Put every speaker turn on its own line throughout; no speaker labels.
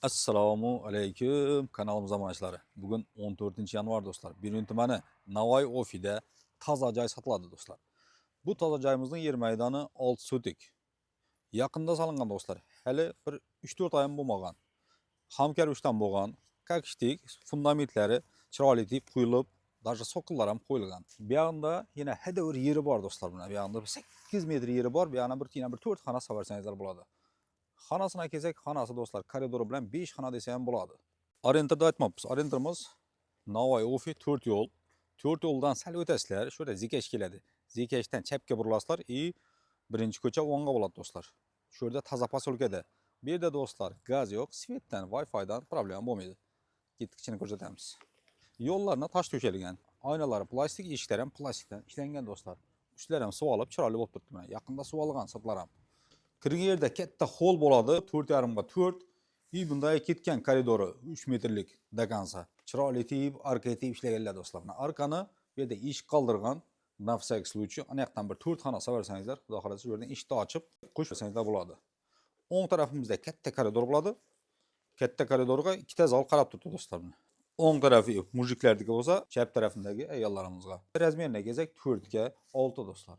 Assalomu alaykum kanalimiz obunachilari. Bugun 14 yanvar do'stlar. Berun tumani Navoiy ofida toza joy sotiladi do'stlar. Bu toza joyimizning yer maydoni 6 sotik. Yaqinda solingan do'stlar. Hali bir 3-4 oy ham bo'lmagan. Xom kirpichdan bo'lgan. Kakishtik fundamentlari chiroyli deb quyilib, даже soqillar ham qo'yilgan. Bu yog'ida yana hadavur yeri bor do'stlar buni. Bu yog'ida 8 metr yeri bor. Bu yog'ina bir yana bir 4 xona solversangizlar bo'ladi. Xonasına kelsak, xonasi do'stlar koridori bilan 5 xona desa ham bo'ladi. Orientirda aytmabmiz. Orientirimiz Navoiy ofi 4 yo'l. 4 yo'ldan sal o'tasizlar, shu yerda Zekash keladi. Zekashdan chapga burilasizlar и birinchi ko'cha o'ngga bo'ladi do'stlar. Shu yerda toza posyolkada. Bu yerda do'stlar gaz yo'q, svetdan, Wi-Fi'dan problema bo'lmaydi. Ketdik, ichini ko'rsatamiz. Yo'llarına tosh to'shalgan. Oynalari plastik, eshiklari ham plastikdan ishlangan do'stlar. Ustlari ham suv olib chiroyli bo'lib turibdi mana. Yaqinda suv olgan sirtlar ham. Kirgan yerda katta hol bo'ladi, 4,5 ga 4. И bunday ketgan koridori 3 metrlik до конца. Chiroyli tiyib, arka tiyib ishlaganlar do'stlar. Mana arkani bu yerda eshik qoldirgan. На всякий случай, ana yoqdan bir 4 xona solversangizlar, xudo xohlasa shu yerdan eshikni ochib qo'shsangizlar bo'ladi. O'ng tarafimizda katta koridor bo'ladi. Katta koridorga ikkita zal qarab turibdi do'stlar. Buni. O'ng tarafi мужик larniki bo'lsa, chap tarafindagi ayollarimizga. Razmerine kelsak 4 ga 6 do'stlar.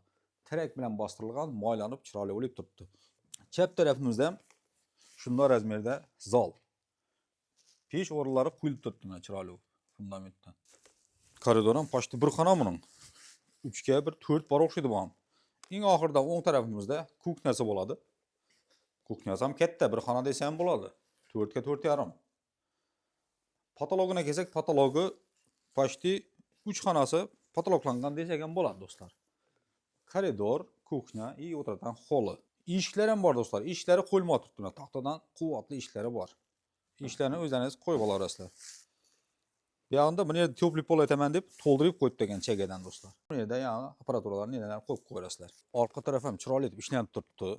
Terak bilan bostirilgan, moylanib chiroyli bo'lib turibdi. Chap tarafimizda ham shunday razmerda zal. Pesh o'rinlari quyilib turibdi mana chiroyli fundamentdan. Koridor ham почти bir xona buning. 3 ga bir 4 bor o'xshaydi bu ham. Eng oxirida o'ng tarafimizda кухня si bo'ladi. Кухня si ham katta, bir xona desa ham bo'ladi. 4 ga 4,5. Потолок ina kelsak, потолок i почти 3 xonasi потолок langan desak ham bo'ladi do'stlar. Koridor, кухня и o'tiradigan xoli. Eshiklari ham bor do'stlar. Eshiklari qo'yilmay turibdi mana taxtadan quvvatli eshiklari bor. Eshiklarni o'zlaringiz qo'yib olaverasizlar. Bu yog'ida buni yerda тёплый пол aytaman deb to'ldirib qo'yibdi ekan chagadan do'stlar. Bu yerda ya'ni apparaturalarni nelarni qo'yib qo'yasizlar. Orqa tarafi ham chiroyli etib ishlanib turibdi.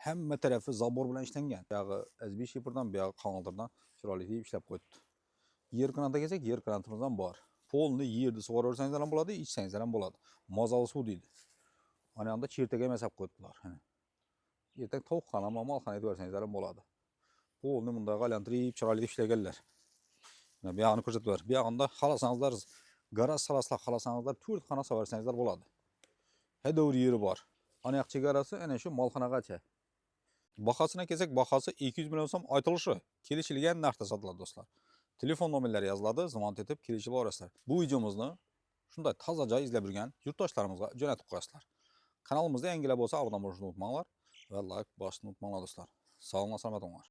Hamma tarafi забор bilan ishlangan. Bu yog'i SB shiferdan, bu yog'i qong'iltirdan chiroyli etib ishlab qo'yibdi. Yer krantiga kelsak, yer krantimiz ham bor. Polni yerda sug'oraversangizlar ham bo'ladi, ichsangizlar ham bo'ladi. Mazali suv deydi. Ana yoqda chertak ham yasab qo'yibdilar. Hani. Ertak tovuqxona, molxona etib bersangizlar ham bo'ladi. Polni bunday aylantirib chiroyli etib ishlaganlar. Mana bu yog'ini ko'rsatdilar. Bu yog'ida xohlasangizlar garaj solasizlar, xohlasangizlar 4 xona solversangizlar bo'ladi. Hadovur yeri bor. Ana yoq chegarasi ana shu molxonagacha. Bahosina kelsak, bahosi 200 million so'm aytilishi, kelishilgan narxda sotiladi do'stlar. Telefon nomerlari yoziladi, zvon etib kelishib olasizlar. Bu videomizni shunday toza joy izlab yurgan yurtdoshlarimizga jo'natib qo'yasizlar. Kanalimizda yangilar bo'lsa obuna bo'lishni unutmanglar va like bosishni unutmanglar do'stlar. Sog' bo'linglar, salomat bo'linglar.